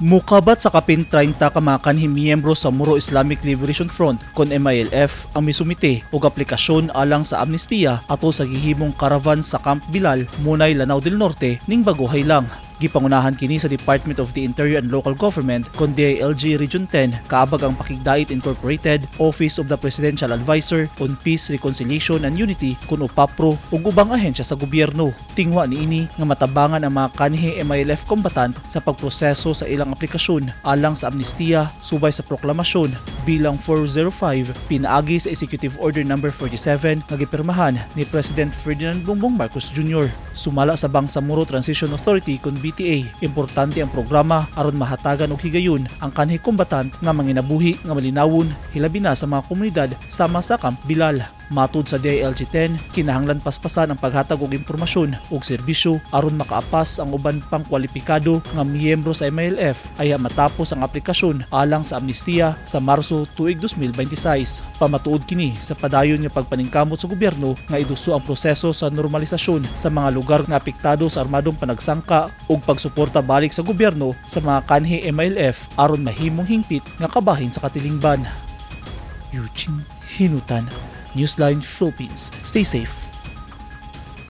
Mukabat sa kapin 30 ka mga kanhi miyembro sa Moro Islamic Liberation Front kon MILF ang misumite og aplikasyon alang sa amnestiya ato sa gihimong caravan sa Camp Bilal, Munay, Lanao del Norte ning baguhay lang. Gipangunahan kini sa Department of the Interior and Local Government kon DILG Region 10 kaabag ang Pakigdait Incorporated, Office of the Presidential Advisor on Peace, Reconciliation and Unity kun UPAPRO ug ubang ahensya sa gobyerno. Tingwa niini nga matabangan ang mga kanhi MILF combatant sa pagproseso sa ilang aplikasyon alang sa amnestiya subay sa proklamasyon bilang 405 pinaagi sa Executive Order Number 47 nga gipirmahan ni President Ferdinand Bongbong Marcos Jr. Sumala sa Bangsamoro Transition Authority kon BTA, importante ang programa aron mahatagan og higayon ang kanhi kombatant nga manginabuhi nga malinawon, hilabi na sa mga komunidad sama sa Camp Bilal. Matud sa DILG 10, kinahanglan paspasan ang paghatag og impormasyon ug serbisyo aron makaapas ang uban pang kwalipikado nga miyembro sa MILF ay matapos ang aplikasyon alang sa amnestiya sa Marso tuig 2026. Pamatuod kini sa padayon nga pagpaningkamot sa gobyerno nga iduso ang proseso sa normalisasyon sa mga lugar nga apektado sa armadong panagsangka ug pagsuporta balik sa gobyerno sa mga kanhi MILF aron mahimong hingpit nga kabahin sa katilingban. Eugene Hinutan, Newsline Philippines. Stay safe.